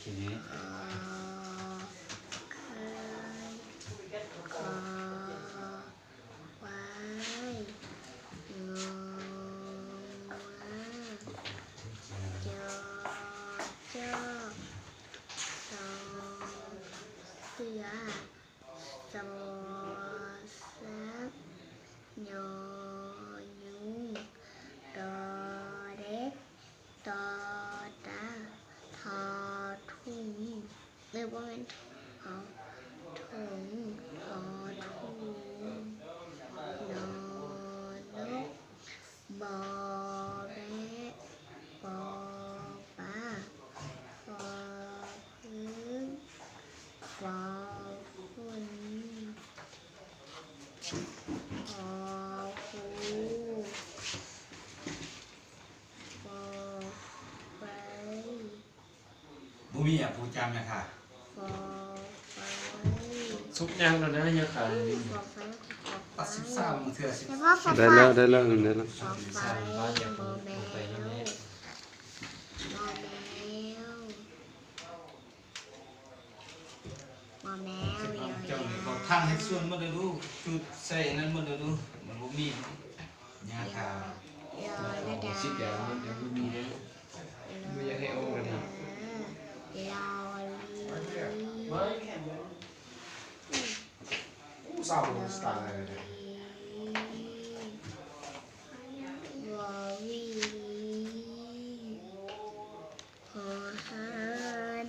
ຂໍ ຄື ຄວາ ຄວາຍ ງໍ ງວາ ຈໍ ຈໍ ຊໍ ເສືອ ຊໍ ສັກ ຍໍ ຍຸງ ຕໍ ເດັກ ຕໍ ຕາ ທໍ ທຸງ ເອີ ບໍ່ແມ່ນ ຖົ ຖົງ ທໍ ທຸງ ນໍ ນົກ ບໍ ແບະ ປໍ ປໍ ພໍ ຜຶ້ງ ຟໍ ຜຸ່ນ ຫໍ ຫູ ຟໍ ໄຟ ບໍ່ມີຫຍັງຜູ້ຈຳນະຄ່ະ ຟໍ ໄຟ ສຸກຍາກແລ້ວນະ ຍາກຂາຍ ຟໍ ໄຟ ຟໍ ໄຟ ຕັດສິບສາມເທື່ອ ສິບ ໄດ້ແລ້ວ ໄດ້ແລ້ວ ໄດ້ແລ້ວ ຟໍ ໄຟ ບໍ່ແມວ ບໍ່ແມວ ບໍ່ແມວ ເຈົ້ານີ້ກໍທາງເຮັດສວນໝົດເດີລູກ ຈຸດໃສ່ນັ້ນໝົດເດີລູກ ມັນບໍ່ມີ ຍາທາ ສິບຢ່າງມັນຍັງບໍ່ມີເດ້ ບໍ່ຢາກໃຫ້ອອກເລີຍ ລອ ລີ ສາວສະຕາເລີຍ ວໍ ວີ ຫໍ ຫານ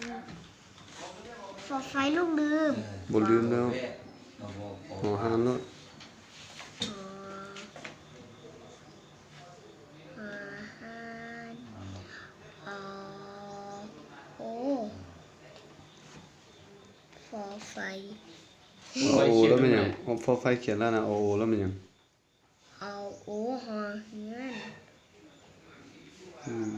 ຟໍ ໄຟ ລູກລືມ ບໍ່ລືມແລ້ວ ຫໍ ຫານໂລດ ຫໍ ຫານ ອໍ ໂອ ຟໍ ໄຟ ອໍ ໂອ ແລ້ວແມ່ນຫຍັງ? ອໍ ຟໍ ໄຟ ຂຽນແລ້ວນະ ອໍ ໂອ ແລ້ວແມ່ນຫຍັງ? ອໍ ໂອ ຫໍ ເຮືອນ ອືມ